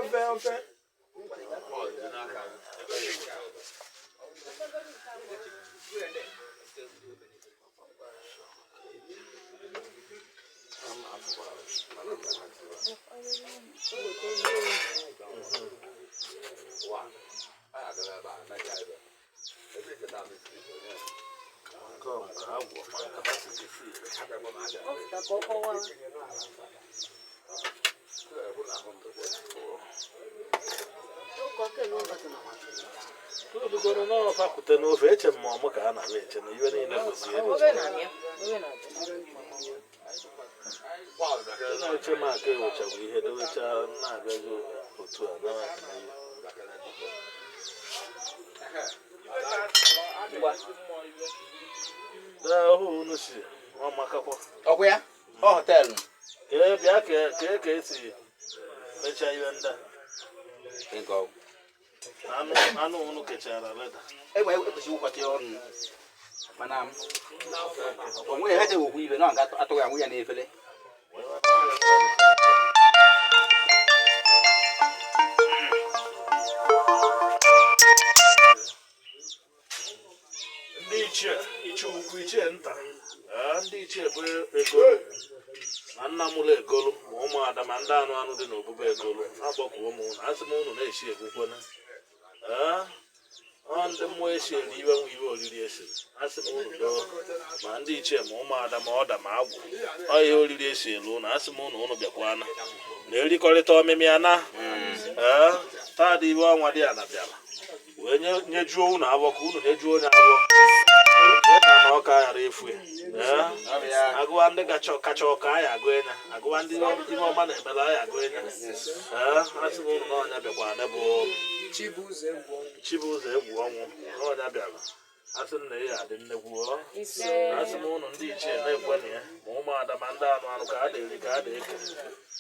Ofe ofe. Olugoro n'ọfa kwute n'ofe eche m ma ọmụ ka a na-abịa eche na iwe niile bụzi eri. Ndị na-eche m aka ewechagbu ihe dowecha na-abịazi otu a na ahụ unu si ọmakakwa. Ọkwa ya? Ọ họteelụ. Kee bịa kee ka esi mechaa ihe ndị a. Nke ọ. Anụ anụ unu kechara leda. Egbe ekwesịghị ịkwụkọta ya ọnụ. Mana o nweghị ha cheghị okwu ibe na ọ ga-atụghị anwụ ya n'efere. Ndị ichie, ichie ukwu, ichie nta, ndị ichie bụ egolu ma nna mụrụ egolu ma ụmụada ma ndị anụ anụ dị n'obube egolu agbakwo m unu asị m unu na-eshi egwukwene. Ee, ọ ndị mmụọ esi eri iwe nwe iwe oriri esiri asị m unu doo ma ndị ichie ma ụmụada ma ọda ma agwụ ọ ihe oriri esi elu unu asị m unu unu bịakwana na erikọrịta ọmịmị ya na ee taa dị iwe ọnwa dị ya na bịara wee nyejuo unu abọ ka unu nyejuo onye abọ na na ọka ghara efu ya. Ee, agụwa ndị kacha ọka anyị agụ enya agụwa ndị ihe ọma na-emere anyị agụ enya. Ee, asị m unu na ọnya bịakwa bụ Chibụzọ egwu ọnwụ na ọnya bịara asị m na ya adị nnekwu ọ asị m unu ndị ichie na-ekwe na ya ma ụmụada ma ndị anụ anụ ka a na-eri ka a na-eke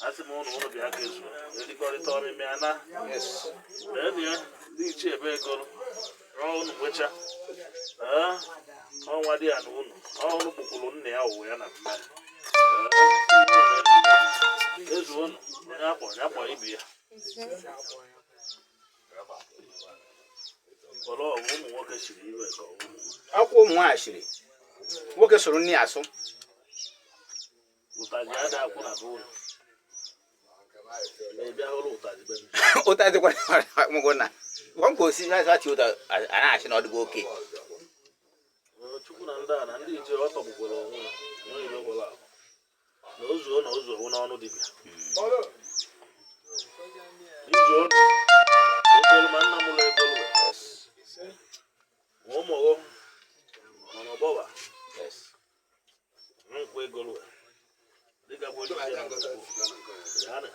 asị m unu unu bịa ka ezu erikọrịta ọmịmị ya na lee ya ndị ichie ebe egolu rụọ unu nwecha. Ee, ọnwa dị ya na unu ọ unu kpukwuru nna ya ụwa ya na mma. Ee, ezu unu onye akpọ onye akpọ ibe ya Olee ọgụ ụmụ nwoke siri iwe ka ọ bụ Ọkwa ụmụ nwaanyị shiri. Nwoke soro nne ya asụ. Ụtaji ada akwụ na be unu ma ị bịa hụrụ ụtaji be m. Ụta dịkwa mụgwọ na. Gwa m ka o si ha ti ụta a na-achị na ọ dịgo oke. Ee, Chukwu na ndị a na ndị ichie ọ tọgbukwara onwe ha enweghị ebe gwara ahụ na ozuo na ozuo n'ọnụ dibịa izuo egolu ma nna mụrụ egolu ma ụmụ ọghọ nọ n'ọgbọba nkwụ egolu dịka bụ onye ichie nọ n'ogbu. Ya na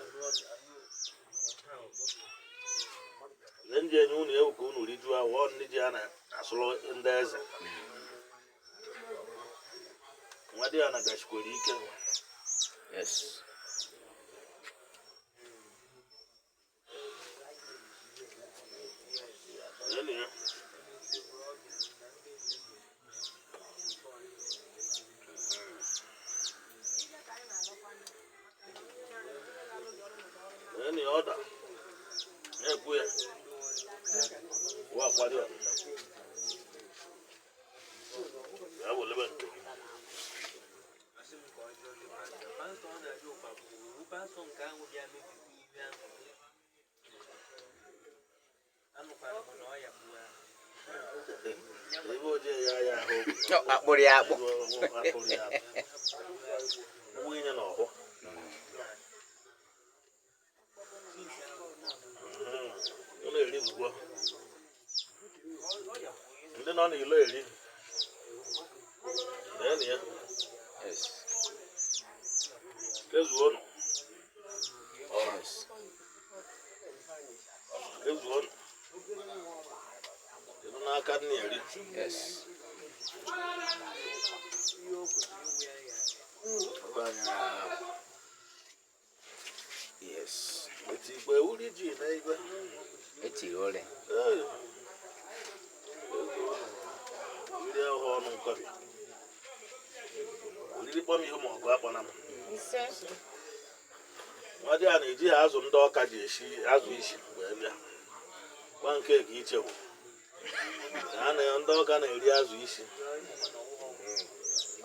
ndị nji enye unu ewu ka unu rijuo awọ ndị ji a na-asụrụ ndị eze nwa di ya na gachikwere ike. Leenụ ya. Leenụ ya ọda na-ekwu ya ụwa akwado ya ya welebe nke gị. Ebe ojii ya ya ahụ. Akpụrụ ya akpụ. Akpụrụ ya akpụ. Nwunye na ọhụ. Unu erigwugwo. Ndị nọ n'ilo eri. Leenụ ya. Kezuonụ. Kezuonụ. Kedu n'aka nne eri. Eti igbe uri ji na igbe. Etiri ole. Ee. Iri ahụ ọnụ nkọbi. Oriri kpọm ihu ma ọgụ akpọna m. Nwadị a na-eji ha azụ ndị ọka ji esi azụ isi wee bịa gwa nke ka ichekwu na na ndị ọka na-eri azụ isi.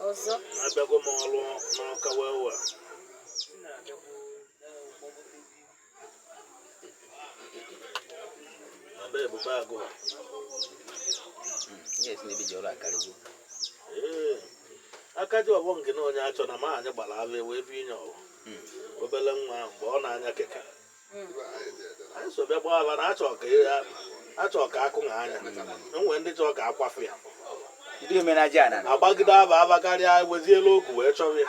Ọzọ. Abịago m ọrụ n'ọka wee wee na be ebube agụ ha. Ihe esi n'ebe ji ọrụ akarịgo. Ee, aka ji ọbọ nke na onye achọ na ma anyị gbara avịa wee bi inye ọgụ obele nwa ahụ mgbe ọ na-anya keke anyị so bịa gbaa ava na achọ ka achọ ka akụ na anya enwee ndị chọọ ka akwafu ya. Ndị ome na aja ana. Agbagide ava ava karịa wezielu ogu wee chọrọ ya.